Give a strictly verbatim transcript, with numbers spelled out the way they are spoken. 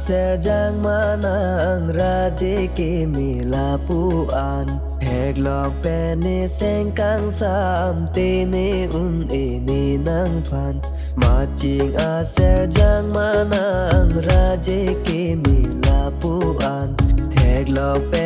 Serjang manang raje kimi lapu-an, theklong pen ne seng kangsam te ne un-e ne nangphan. Maching aserjang manang raje kimi lapu-an, theklong pen